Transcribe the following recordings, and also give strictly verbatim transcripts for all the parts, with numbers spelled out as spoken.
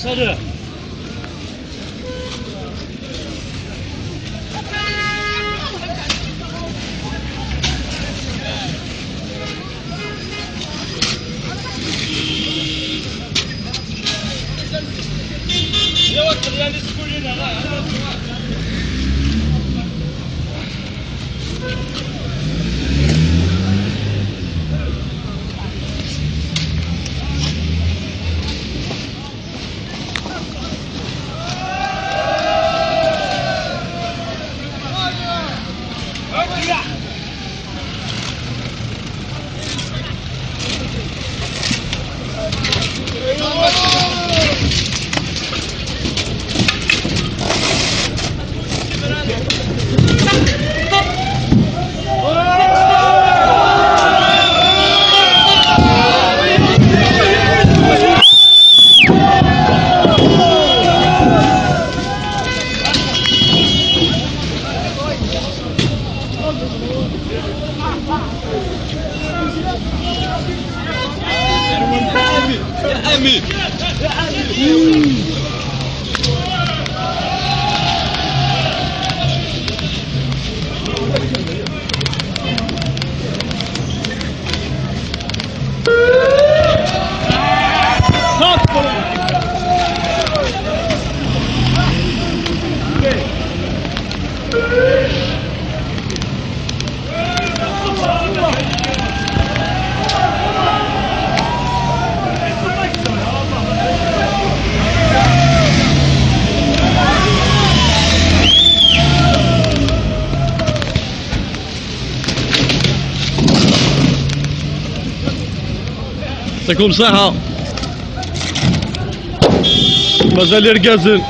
Salut. يعطيكم الصحة. مازال يرقازن.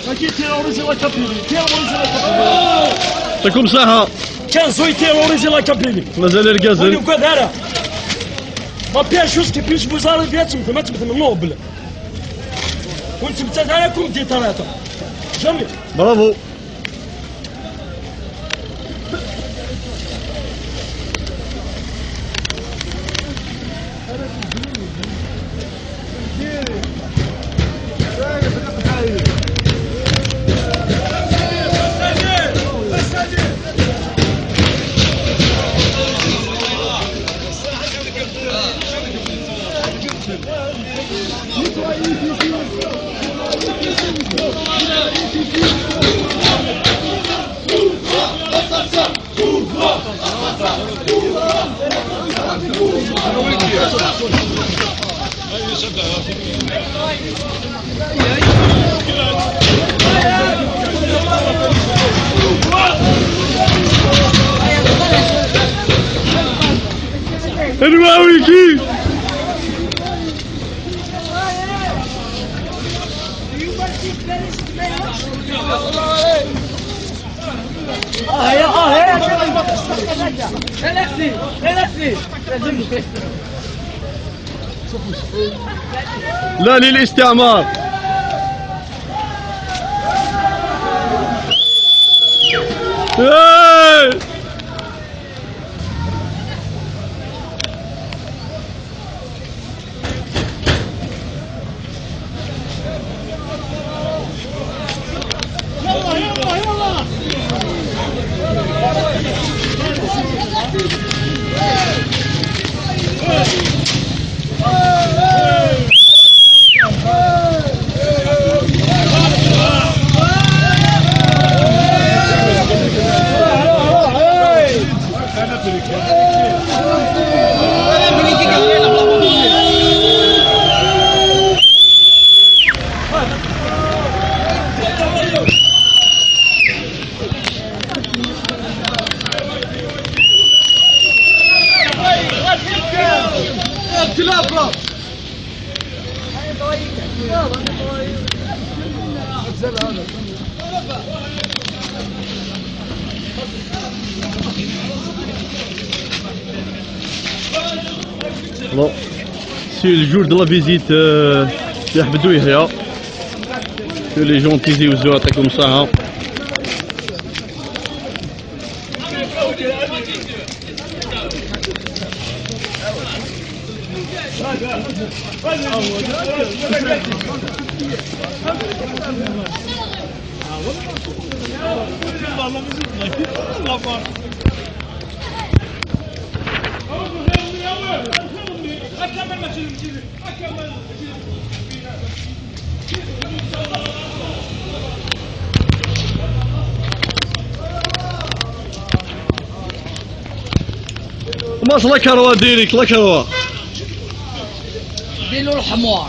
راكي تيروريزي لا كابيلي، تيروريزي لا كابيلي. يعطيكم الصحة. كان زوي تيروريزي لا كابيلي. مازال يرقازن. ونقول هذا. ما بيان شوز كي بيش بوزاري فيها تمثل، ما تمثل من نوبل. كنت متزارع كم دي ثلاثة. جميل. برافو. Anwa wigi? لا للاستعمار. إيه! Bon, c'est le jour de la visite, euh, de Ahmed Ouihia. Que les gens تيزي وزو يعطيكم الصحة. Maç la karwa direkt, la karwa. Dilo lḥemar.